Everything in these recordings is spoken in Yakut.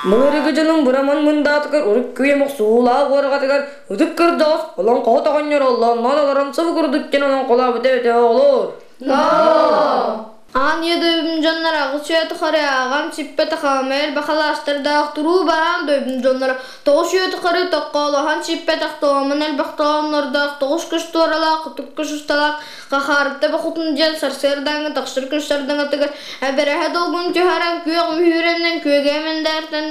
Былыргы дьонум быраман мындаатыгар урут күөм охсуулаах уорҕатыгар ытык кырдьаҕас олоҥхоһут оҕонньор оллоонноон олорон сыл курдук диэн олоҥхолообута эбитэ оҕолоор. Аан ийэ дойдум дьонноро аҕыс үйэ тухары ааҕан сиппэтэх аамайар бахалаастардаах туруу бараан дойдум дьонноро тоҕус үйэ тухары токкоолоһон сиппэтэх тоомун элбэх тооннордоох тоҕус көс туоралаах кутук көс усталаах Хахаарытта бохутун диэн сарсыардааҥҥы тахсар күн сардаҥатыгар эбэрэһэ долгун түһэрэн күөх мүһүүрэннэн күөгэйэ мэндээртэн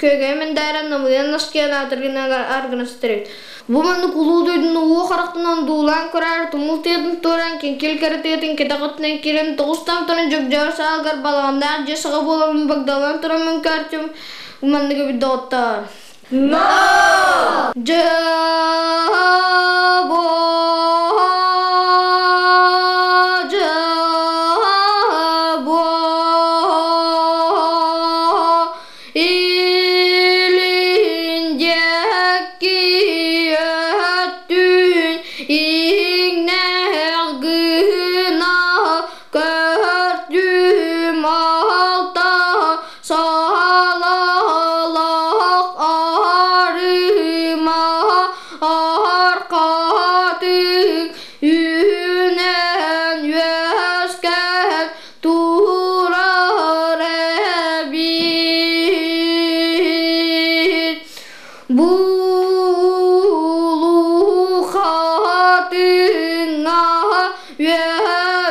күөгэйэ мэндээрэн намыйан наскыйан аатыргына аргынастар эбит. Бу маннык улуу дойдуну уу харахтынан дуулаан көрөөр тумул тыатын туоран киҥкил кэрэ тыатын кэтэҕиттэн киирэн тоҕус тамтарын дьөгдьөөр саалгар балаҕаннаах дьиэ саҕа буоламмын багдалан тураммын көртүм маннык эбит доҕоттоор. No! Дьабо, илин диэки өттүн иҥнэх гына көрдүм алта Саалалах арыма арқатын үүнэн үөскээн турар эбит. Булухатыҥа үөһэ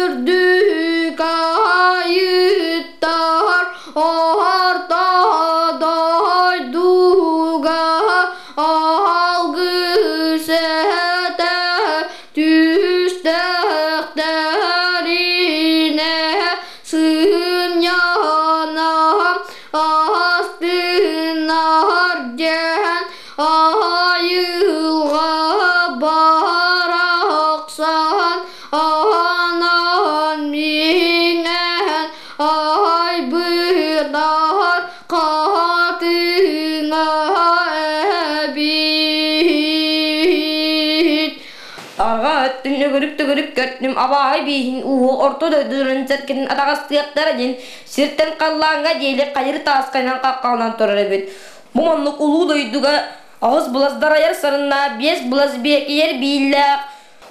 үрдүк айыттар орто дойдуга алгыс этэ түстэхтэринэ сынньана астынар диэн айылҕа барахсан анаан миҥээн айбынаһар хатыҥа эбит. Арҕаа өттүн өгүрүк-төгүрүк көртүм абааһы бииһин ууһу орто дойдуларын сэргэтин атаҕастыахтара диэн сиртэн халлааҥҥа диэли хайыр таасканан хаххаланан турар эбит. Бу маннык улуу дойдуга аҕыс былас дарайар сарыннаах, биэс былас биэкийэр бииллээх,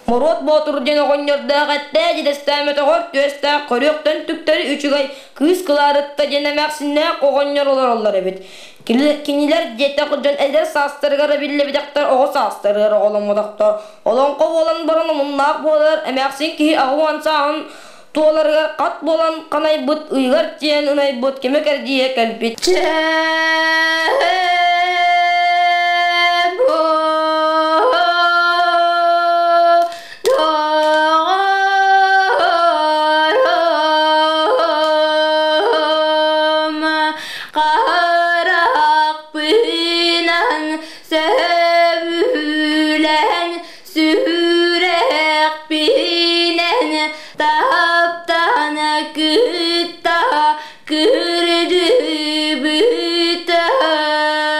Моруот Боотур диэн оҕонньордоох эттээх дьидэстээметөҕөр түөстээх көрүөхтэн түктэри үчүгэй кыыс Кылаарытта диэн эмээхсиннээх оҕонньор олороллор эбит. Кинилэр диэтэх дьон эдэр саастарыгар эбиллибитэхтэр оҕо саастарыгар оҕоломмотохтор. Олоҥхо буолан баран омуннаах буолар эмээхсин киһи аҕыс уон сааһын туоларыгар хат буолан ханайбыт ыйыгар тиийэн ынайбыт кэмэ кэрдииһэ кэлбит. Харахпынан сөбүлээн сүрэхпинэн таптаан кытта кырдыбытым.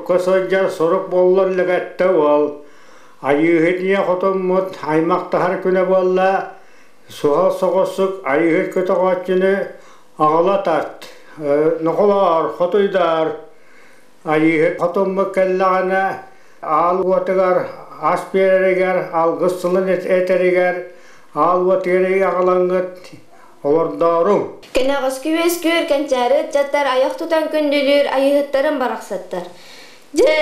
Сурукка сылдьар сурук буоллар лэгэтте уол. Айыыһыт ийэ хотуммут аймахтаһар күнэ буолла, суһал соҕусук айыыһыт көтөҕөөччүнү аҕала тарт. Нохолоор, хотуйдаар, Айыыһыт хотуммут кэллэҕинэ аал уотугар ас биэрэригэр, алгыс тылын этэригэр аал уотугар аҕалаҥҥыт олордооруҥ. Кэнэҕэски үөскүүр кэнчээри ыччаттар айах тутан күндүлүүр айыыһыттарын барахсаттар. Дьэ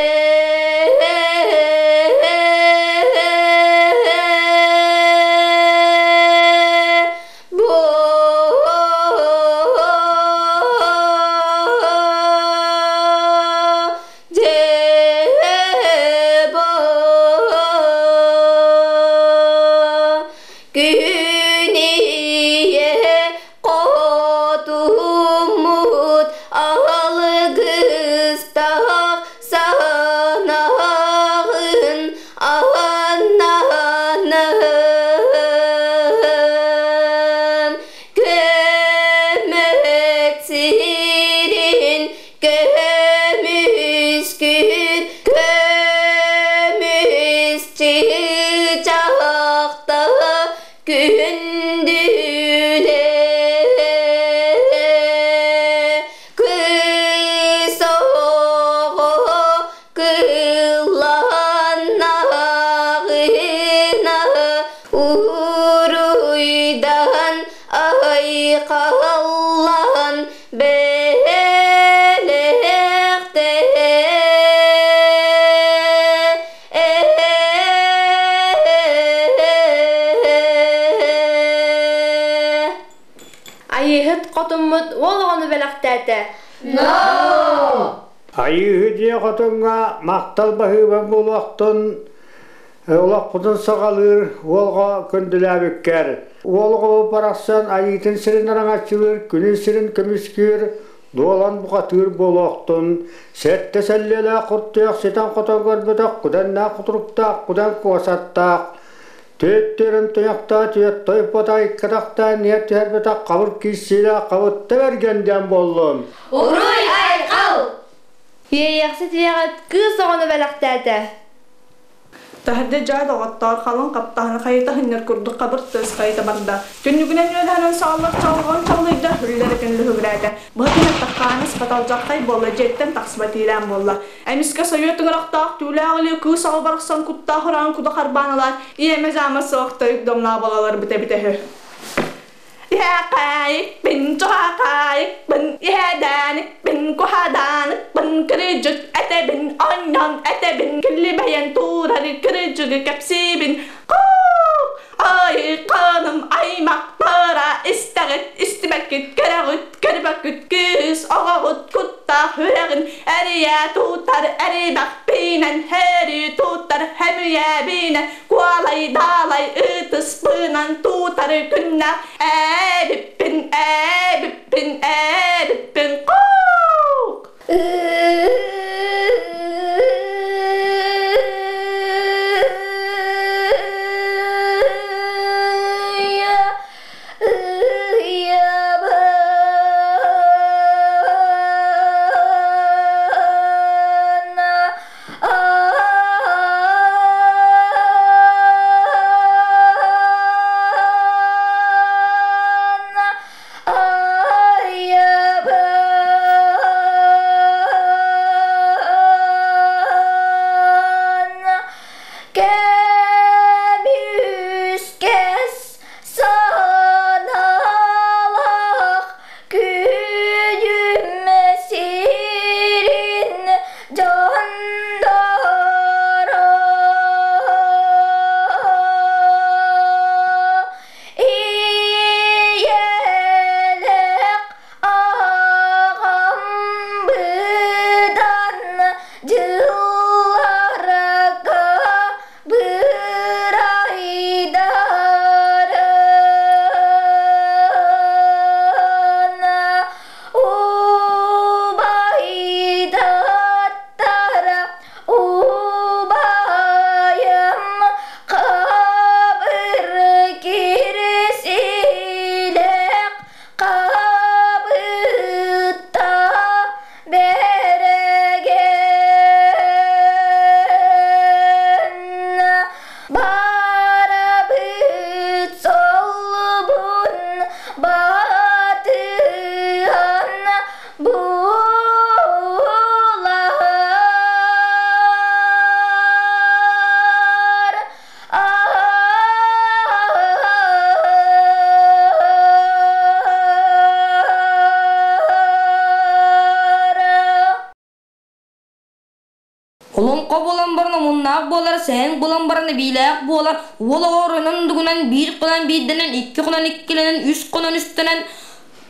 Күн ийэ хотуммут алгыстаах санаҕын ананан көмөт сирин көмүскүн көмүс чыычаахта күндүлэ кыыс оҕо кылланнаҕына уруйдан айхаллаан бэлэхтээ Айыыһыт хотуммут уол оҕону бэлэхтээтэ. No! Айыыһы дьиэ хотуҥҥа махтал баһыыба буолуохтун олохпутун саҕалыыр уолга күндүлээбиккэр. Уол оҕо барахсан айыытын сирин араҥаччылыыр, күнүн сирин көмүскүүр, дуолан бухатыыр буолуохтун. Сэттэ сэллиэлээх куртуйах ситэн-хотон көрбөтөх кудэннээх кутуруктаах кудэн куосаттаах, Түөттүөрүн туйахтаа түөт тойпотой кытахтаа ниэт түһэрбэтэх хабыр кииссиилээх хабытта бэргэн диэн буоллун. Уруй айхал! Иэйэхсит ийэҕит кыыс оҕону бэлэхтээтэ. Таһырдьа дьаа доҕоттоор, халыҥ хаптаһыны хайыта сынньар курдук хабыр тыас хайыта барда. Түннүгүнэн үөлэһинэн сааллар чалҕан чаллыйда, үллэр күн лүһүгүрээтэ. Быһатын эттэххэ, хаталдьаххай буолла, дьиэттэн тахсыбат иилээн буолла. Эмискэ сойуо тыҥырахтаах түүлээх илии кыыс аҕа барахсан куттаах ыраан куда харбаан ылаат, ийэмэ-дьаама суох тойук домнаа балаларбыт эбитэ үһү. Иһээкаайыкпын, чуһаакаайыкпын, иһээдээникпин, куһаадааникпын, кырдьык этэбин, онньон этэбин, киллибэйэн туурары кырдьыгы кэпсиибин. Куук! Айыканым аймахтара истэҕит, истибэккит, көрөҕүт, көрбөккүт кыыс оҕоҕут куттаах үрэҕин эрийэ тутар эрибэхпинэн хөрү тутар хөмүйэбинэн куолай даалай ытыспынан тутар күннээх эбиппин эбиппин эбиппин куук Олоҥхо буолан баран омуннаах буолар, сэһэн буолан баран эбиилээх буолар, уол оҕо оройунан дугунан биир хонон биирдэнэн, икки хонон иккилэнэн, үс хонон үстэнэн,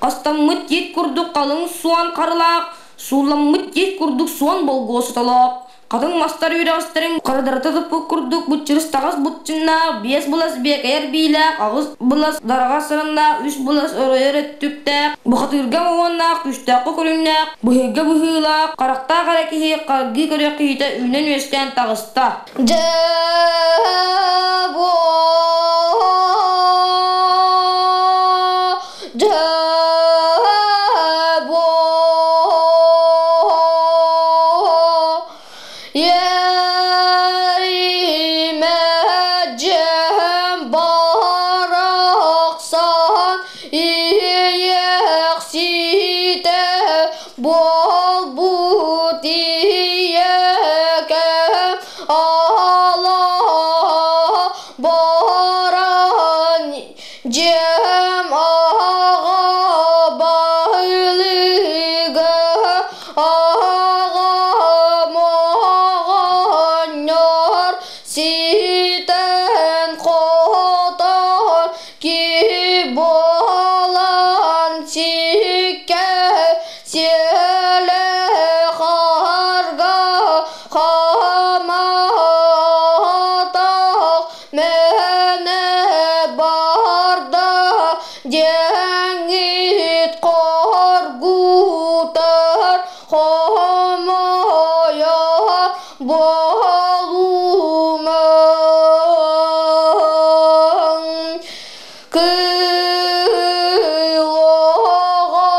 хастаммыт тиит курдук халыҥ суон харылаах, суулламмыт тиит курдук суон болгуо сотолоох, Хатыҥ мастар үөрэҕистэрин хардарыта туппут курдук быччырыс таҕас быччыннаах, биэс былас биэкэйэр биилээх, аҕыс былас дараҕас сарыннаах, үс былас оройор өттүктээх, бухатыырга моһуоннаах, күстээххэ көрүҥнээх, быһыйга быһыылаах, харахтаах эрэ киһи харгыы көрүөх киһитэ үүнэн-үөскээн таҕыста. Дьэ барахсан иэйэхситэ буолбут ийэкэм алаа баран дьиэм аҕа баһылыга аҕам оҕонньор ситэн хотон киһи буолан сиккэ сиэлэ харга хамаатах мээнэ барда диэҥҥит хоргутар хомойор буолумаҥ Кыыл оҕо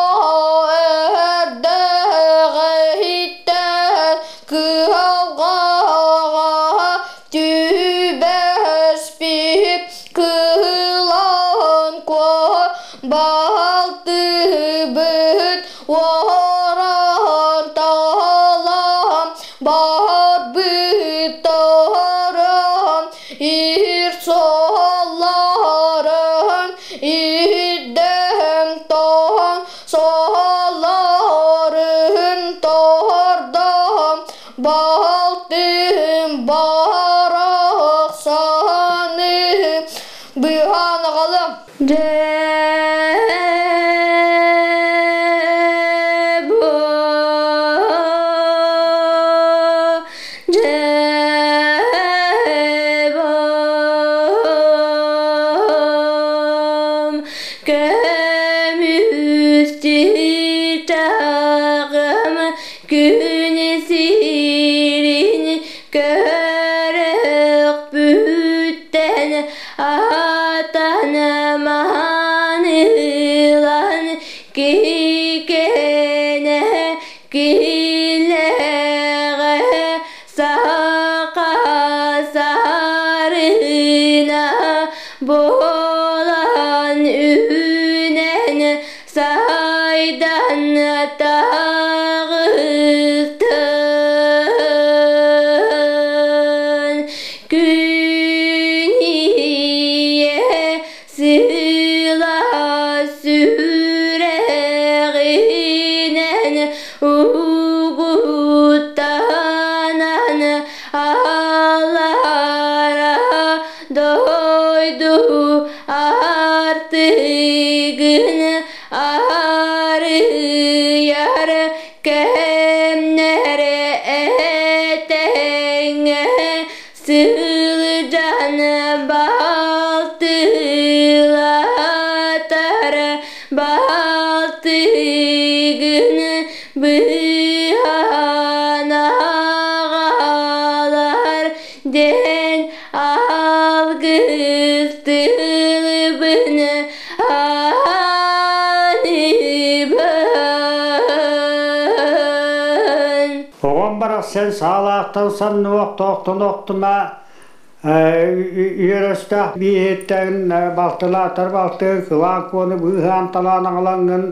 эрдэҕиттэн кыһалҕаҕа түбэспит кыылан куо балтыбыт уоран талан барбыттарын ир суолларын ирдэм тоһон суолларын тордом балтым барахсаны быһан аҕалым Көмүс чыычааҕым күн сирин көрөхпүттэн атан маанылан кикэнэ килэҕэ саха сарына буолан үүнэн сайдан таҕыстын күн ийэ сыла сүрэҕинэн угуттанан аллара дойду артыгын арыйар кэмнэр этэҥҥэ сылдьан балтылатар балтыгын быһан аҕалар диэн алгыс тылбын аныыбын. Оҕом барахсан саалаахтан санныбах охтума үөрөстөөх бииһиттэн балтылаатар балты кылаан куону быыһаан талаан аҕалаҥҥын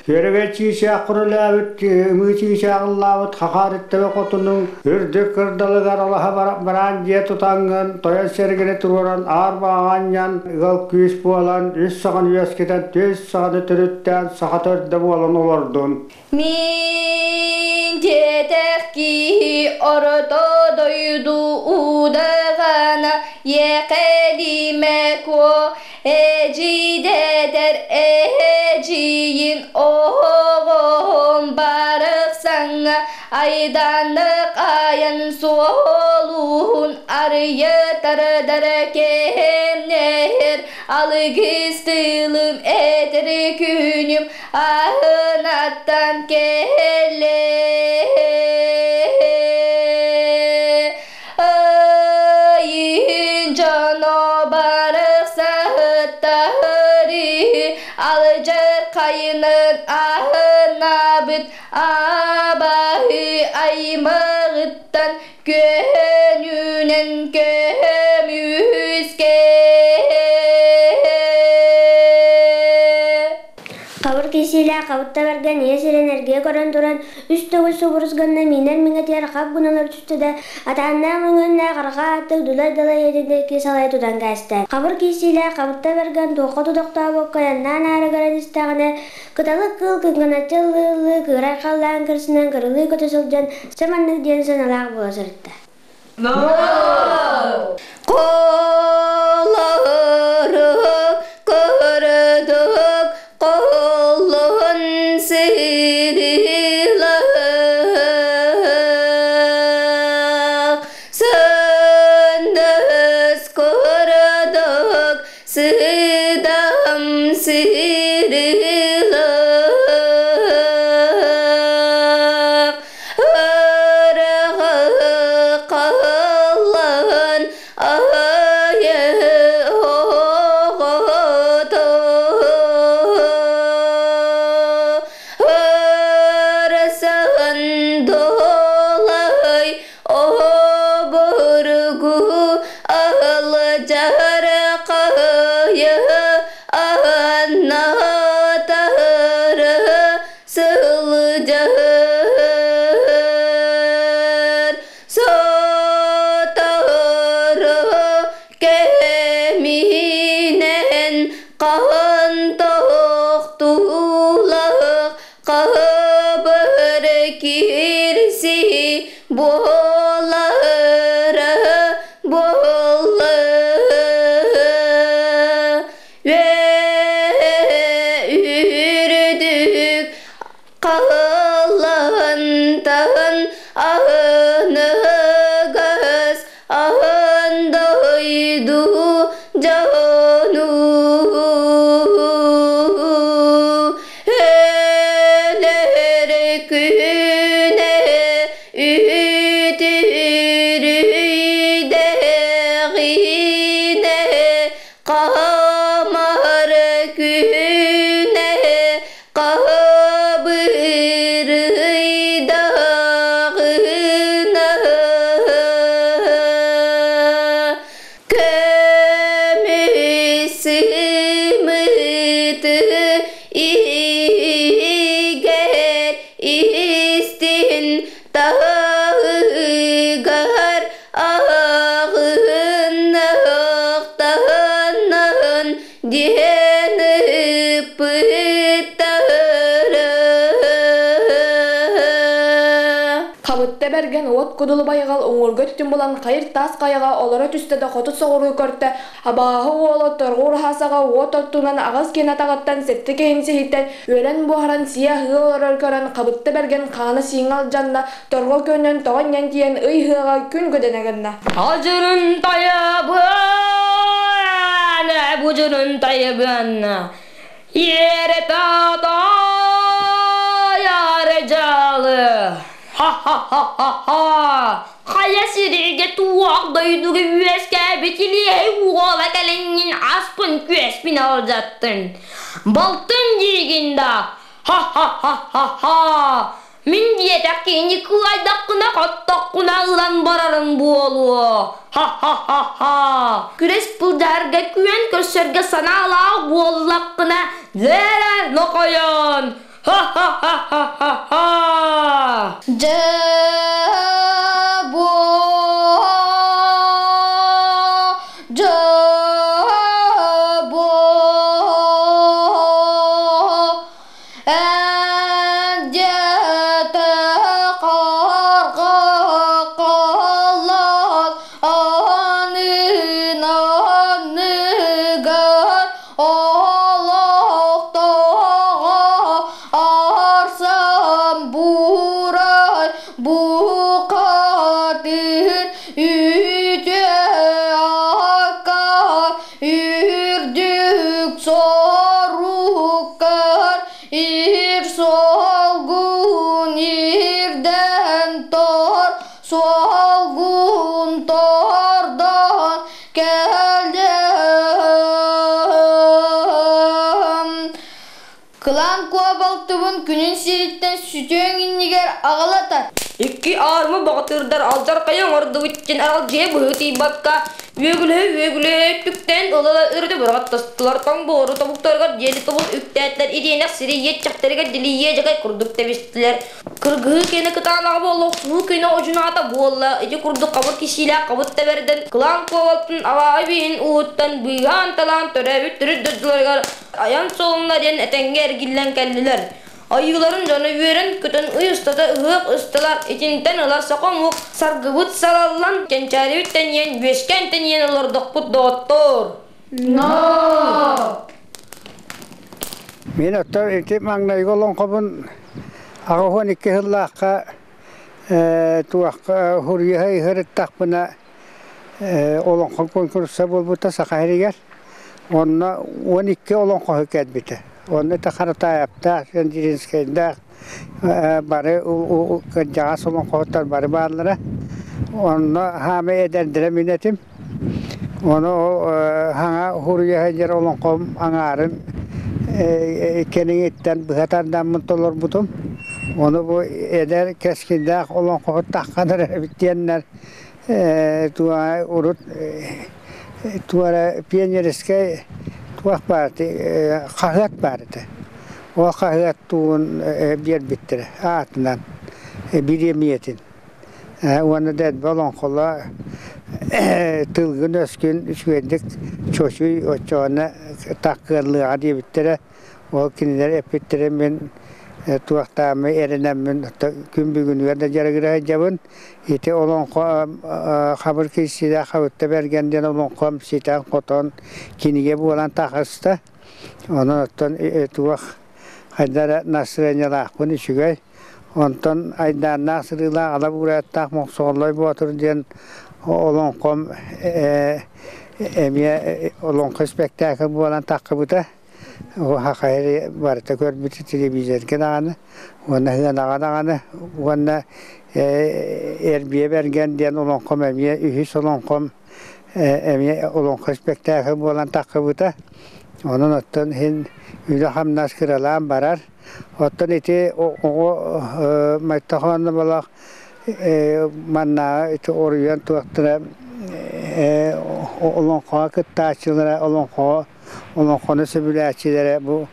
үөрэгэ чиичээх күрүлээбит ымыы чиичээҕыллаабыт хахаарыттабы хотунуҥ үрдүк кырдалыгар алаһа бараан дьиэ тутаҥҥын тойон сэргэни туруоран аар бааҕанньан ыал күүс буолан үс саҕаны үөскэтэн түс саҕаны төрүттээн саха төрдө буолан олордун Мин диэтэх киһи Орто дойду удаҕана Екелиме куо Эдьиийдэтэр эдьиийин оҕоһун барахсаҥҥа айданык айан суолуһун арыйа тардар кэмнэһэр алгыс тылым этэр күнүм аһынаттан кэллэ. Айын дьоно барахсаттары алдьар хайынын аһынабыт абаһы аймаҕыттан көнүнэн көмүскэ. Хабыр киисиилээх хабытта бэргэн ийэ сирин эргийэ көрөн туран, үс төгүл субурус гынна миинэр миҥэтигэр хап гыналар түстэ да, атааннаах мөҥүөннээх арҕаа аттык дулай-далай ийэтин диэки салайа тутан кээстэ. Хабыр киисиилээх хабытта бэргэн туохха да тохтообокко айаннаан аара көрөн истэҕинэ, кыталык кыыл кыҥкыначчы ыллыы-ыллыы кыырай халлаан кырсынан кырылыы көтө сылдьан, сэманнык диэн саналаах буола сырытта. Колорук курдук колун сыдылах сындыс курдук сыдам сырылах ырҕы айы оҕото ырсын долай обургу ылдьар кыйы аннатары сылдьар сотору кэминэн хаһан тохтуулах хабыр киирси буолара буолла үрдүк халлантан аһыныгас аһын дойду дьону өлөр күнэ үтүрүйдэҕинэ хаамар күнэ хабырыйдаҕына көмүс сымыты игэр истин таһыгар аҕыннахтанан диэн ыппыттара. Хабытта бэргэн уот кудулу байҕал уҥуорга түтүн булан хайыр таас хайаҕа олоро түстэ да хоту соҕуруу көртө, абааһы уола торҕуур хаасаҕа уот оттунан аҕыс киһини атаҕыттан сэттэ киһини сиһиттэн үөрэн буһаран сиэ аһыы олорор көрөн Хабытта бэргэн хаана сииҥҥэ алдьанна, торҕо көнөн тоҕо анньан тиийэн ый ыһыаҕа күн көдөнө гынна. Ажырын тайабын, бужурун тайабын, Ере тата жалы. Ха-ха-ха-ха-ха! Хайа сиргэ туох дойдуга үөскээбит илиэһэй уола кэлэҥҥин аспын күөспүн алдьаттын. Балтын диигин да! Ха-ха-ха-ха-ха! Мин диэтэх киһини кылайдаххына хоттоххуна ылан барарыҥ буолуо. Ха-ха-ха-ха! Күрэс былдьаһарга күөн көрсөргө санаалаах буоллаххына, дьээрэ нохойон! Ха-ха-ха-ха-ха! Дьэ бу дьэ бу эн диэтэ қарға Ир суолгун ирдэн тор, суолгун тордон кэллим. Кылаан Куо балтыбын күнүн сириттэн сүтүөҥ иннигэр аҕалатар. Икки аарма баҕатыырдар алдьархайы оҥордубут диэн аралдьыйа быһыытыйбакка, үөгүлэһэ-үөгүлэһэ өттүктээн ыла-ыла өрүтэ быраҕаттастылар, тоҥ буору тобуктарыгар диэри тобул үктээтилэр, ириэнэх сири иэччэхтэригэр дилийиэ дьакай курдук тэбистилэр. Кыргыһыы киэнэ кытаанаҕа буолла, охсуһуу киэнэ одьунаата буолла, ити курдук хабыр кисиилээх хабыт тэбэрдэн, кылаан куобалтын абааһы бииһин ууһуттан быыһаан-талаан төрөөбүт төрүт дойдуларыгар айан суолунна диэн этэҥҥэ эргиллэн кэллилэр. Айыыларын дьоно үөрэн-көтөн ый устата ыһыах ыстылар, итинтэн ыла саха омук саргыбыт салаллан, кэнчээрибит тэнийэн, үөскээн тэнийэн олордохпут доҕоттоор! Но! Мин оттон ити маҥнайгы олоҥхобун 82 сыллаахха туохха хуруйа ыһырыттахпына олоҥхо куонкуруса буолбута Саха сиригэр. Онно 12 олоҥхоһу кэлбитэ. Онно ити Харатаайаптаах, Дьииринскэйдээх бары кырдьаҕас олоҥхоһуттар бары бааллара. Онно хаамай эдэрдэрэ мин этим. Ону ол хаҥа хуруйа сылдьар олоҥхом аҥаарын кэниҥиттэн быһа тардаммын толорбутум. Ону бу эдэр кэскилдээх олоҥхоһут таххан эрэр эбит диэннэр туа урут туора пионерскай туох баар хаһыат баар этэ. Ол хаһыат тугун биэрбиттэрэ аатынан бириэмийэтин. Уонна да элбэх олоҥхоло тылгын-өскүн үчүгэйдик чочуй оччоҕуна таккыаллыаҕа диэбиттэрэ. Ол кинилэр эппиттэрин мин туохтааммын эрэнэммин күн бүгүнүгэр да дьарыгыра сылдьабын. Ити олоҥхо хабыр киирсиилээх Хабытта Бэргэн диэн олоҥхом ситэн-хотон кинигэ буолан таҕыста. Онон оттон туох хайда эрэ настырыанньалаахпын үчүгэй. Онтон айдааннаах сырыылаах Ала Буурайаттаах Мохсоҕоллой Боотур диэн олоҥхом эмиэ олоҥхо испэктээкил буолан таххыбыта. Хахайы барыта көрбүтү телевизорга даҕаны уонна сыанаҕа даҕаны уонна Эрбиэ Бэргэн диэн олоҥхом эмиэ үһүс олоҥхом эмиэ олоҥхо испэктээкил буолан таххыбыта. Онон оттон иһин үлэ-хамнас кыралаан барар. Оттон ити оҕо майтахонно балах маннааҕы ити оруйан туохтара олоҥхоҕо кыттааччылара олоҥхоҕо олоҥхону сөбүлээччилэрэ бу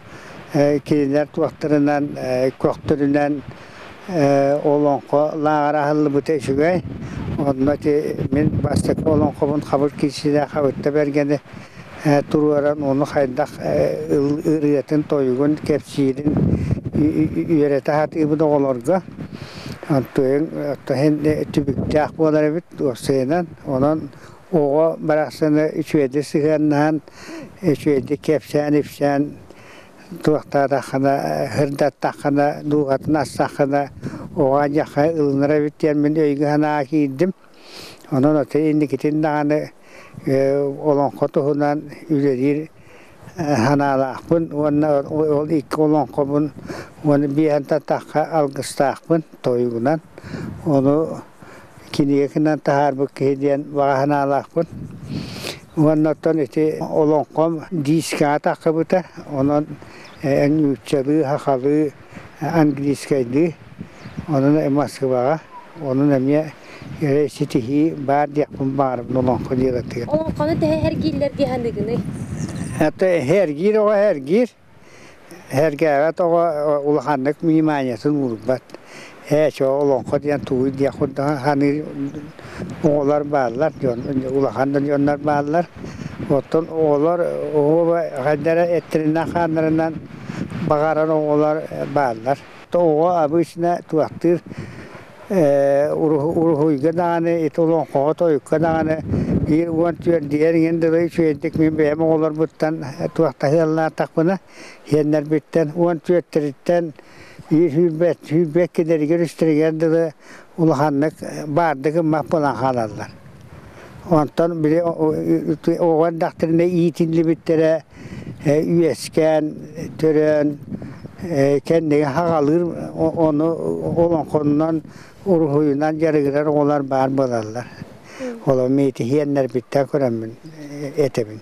кинилэр туохтарынан көхтөрүнэн олоҥхо лааҕыра аһыллыбыта үчүгэй. Онно ити мин бастакы олоҥхобун хабыр киирсиилээх Хабытта Бэргэни туруоран ону хайдах ырыатын, тойугун, кэпсиирин үөрэтэ сатыыбын оҕолорго. Онтуйун оттон түбүктээх буолар эбит уопсайынан. Онон оҕо барахсаны үчүгэйдик сыһыаннаһан, үчүгэйдик кэпсээн-ипсээн туохтаатаххына, сырдаттаххына, дууһатын астаххына, оҕо аньахха ылынар эбит диэн мин өйгө-санааҕа киирдим. Онон аты инникитин даҕаны олоҥхо туһунан үлэлиир санаалаахпын уонна ол икки олоҥхобун уонна биэһэн тахха алгыстаахпын тойугунан. Ону кинигэ гынан таһаарбыт киһи диэн баҕа санаалаахпын. Уонна оттон ити олоҥхом диискэҕэ таххыбыта, онон нууччалыы, сахалыы, английскайдыы, онон Москваҕа, онон эмиэ ситиһии баар диэхпин баҕарабын олоҥхо дьыалатыгар. Олоҥхону төһө эргииллэр дии саныыгыный? Это эргиир оҕо эргиир. Эргээбэт оҕо улаханнык вниманиетын уурбат. Ээ, чоо олоҥхо диэн тугуй диэх курдук саныыр оҕолор бааллар, дьон улахан да дьоннор бааллар. Оттон оҕолор оҕо хайдара эттэринэн-хааннарынан баҕарар оҕолор бааллар. Оҕо обычно туохтуур уруһуйга даҕаны, ити олоҥхоҕо, тойукка даҕаны биир 14 диэн иҥин дылы үчүгэйдик мин бэйэм оҕолорбуттан туохтаһыаллаатахпына, сиэннэрбиттэн 14-тэриттэн биир 22-лэригэр үстэригэр дылы улаханнык баардык ыммах буолан хаалаллар. Онтон били оҕо эрдэхтэринэ иитиллибиттэрэ үөскээн, төрөөн, Кэннигэ хаҕалыыр ону олоҥхоннон уруһуйунан дьарыгырар оҕолор баар буолаллар. Олор миэтиһиэннэрбиттэн көрөммүн этэбин.